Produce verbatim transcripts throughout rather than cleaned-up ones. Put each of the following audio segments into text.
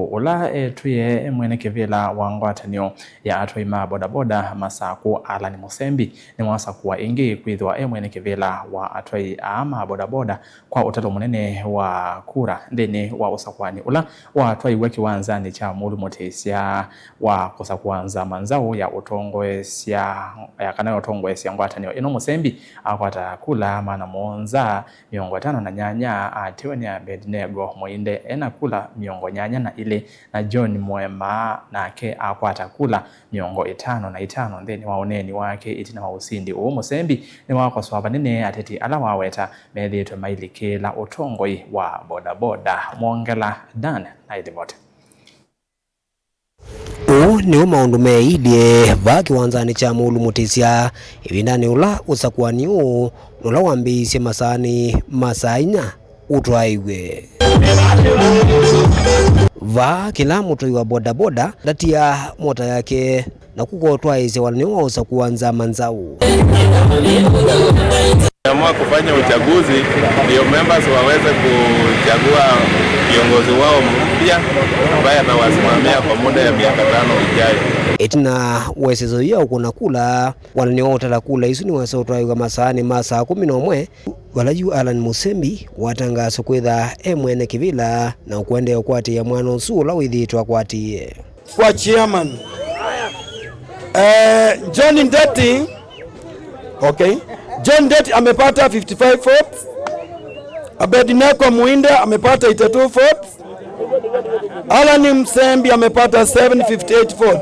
Ũla etwĩe e mwene kĩvĩla wa ngwatanĩo ya atwai ma bodaboda Masakũ, Allan Mũsembi, nĩwasakũa ĩngĩ kwĩthĩwa e mwene kĩvĩla wa atwai aa ma bodaboda kwa ũtalo mũnene wa kura nthĩnĩ wa ũsakũani ũla watwaiwe kĩwanzanĩ kya Mũlũ Mũtĩsya wa kũsakũa nzama nzaũ ya ũtongoesya, ya kana ya ũtongoesya ngwatanĩo ĩno. Mũsembi akwata kula maana mũonza mĩongo ĩtano na nyanya, atiwe nĩ Abednego Mũinde ena kula mĩongo nyanya na ilĩ, na John Mwema nake akwata kula mĩongo ĩtano na itano nthĩnĩ wa ũneeni wake. Ĩtina wa ũsindi ũũ, Mũsembi nĩwakosoa vanene ateti ala waweta methĩĩtwe mailikĩĩla ũtongoi wa bodaboda. Mwongela Dan na ĩlivoti. Ũũ nĩw'o maũndũ meeilye vaa kĩwanzanĩ kya Mũlũ Mũtĩsya ĩvindanĩ ũla ũsakũani ũũ ũla wambĩĩisye masaanĩ ma saa inya ũtwaĩw'e. Vaa kĩla mũtwai wa bodaboda ndatiaa mota yake na kũkotwaĩsya walany'o wa ũsakũa nzama nzaũ. Tumeamua kufanya uchaguzi ndio members waweze kuchagua kiongozi wao mpya ambaye atawasimamia kwa muda ya miaka tano ijayo. Ĩtina wa ĩseso yĩu ya ũkũna kula, walany'o wa ũtala kula isu nĩwesa ũtwaĩw'a masaanĩ ma saa kũmi na ũmwe, vala yu Allan Mũsembi watangaaswa kwĩtha e mwene kĩvĩla na ũkũendeea ũkwatĩĩa mwano ũsu ũla wĩthĩĩtwe akwatĩĩe. Kwa chairman. Eh, John Ndeti. Okay. John Ndeti amepata fifty-five votes. Abednego Muinde amepata eighty-two votes. Allan Msembi amepata seven fifty-eight votes.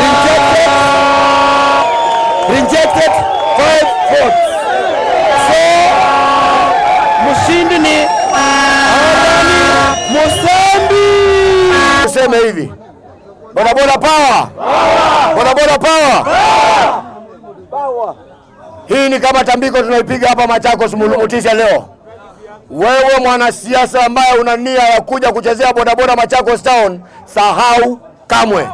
Rejected, rejected five votes. So, mshindi ni Allan Msembi. Tuseme hivi. Bodaboda power! Bodaboda power! Hii ni kama tambiko tunaipiga hapa Machakos, Mulu Mutisya leo. Wewe mwanasiasa ambaye una nia ya kuja kuchezea bodaboda Machakos Town, sahau kamwe.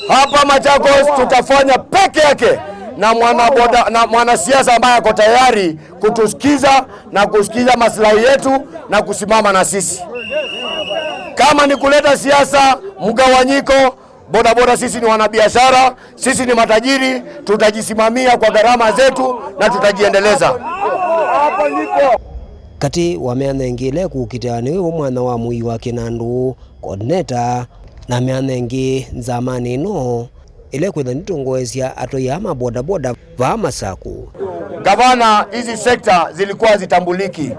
Hapa Machakos tutafanya peke yake na mwana boda, na mwanasiasa ambaye ako tayari kutusikiza na kusikiza maslahi yetu na kusimama na sisi. Kama ni kuleta siasa, mgawanyiko, bodaboda, sisi ni wanabiashara, sisi ni matajiri, tutajisimamia kwa gharama zetu na tutajiendeleza. Katĩ wa mĩanya ĩngĩ ĩla ĩkũkita nĩwĩvo mwana wa mũi wa Kĩnandũ, coordinator, na mĩanya ĩngĩ nzamanĩ ĩno ĩla ĩkwĩtha nĩtongoesya atwai aa ma bodaboda vaa Masakũ. Gavana, hizi sekta zilikuwa zitambuliki.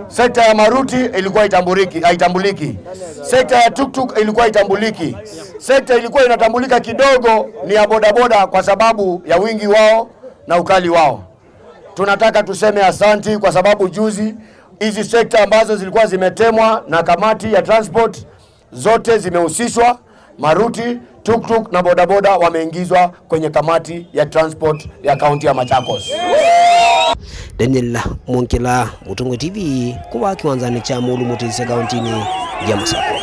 Sekta ya maruti ilikuwa itambuliki, haitambuliki. Sekta ya tuktuk ilikuwa itambuliki. Sekta ilikuwa inatambulika kidogo ni ya bodaboda kwa sababu ya wingi wao na ukali wao. Tunataka tuseme asanti kwa sababu juzi hizi sekta ambazo zilikuwa zimetemwa na kamati ya transport zote zimehusishwa, maruti, tuktuk na bodaboda wameingizwa kwenye kamati ya transport ya kaunti ya Machakos. Daniel Mwongela, Mũtongoi T V, kuma kĩwanzanĩ kya Mũlũ Mũtĩsya kauntinĩ ya Masakũ.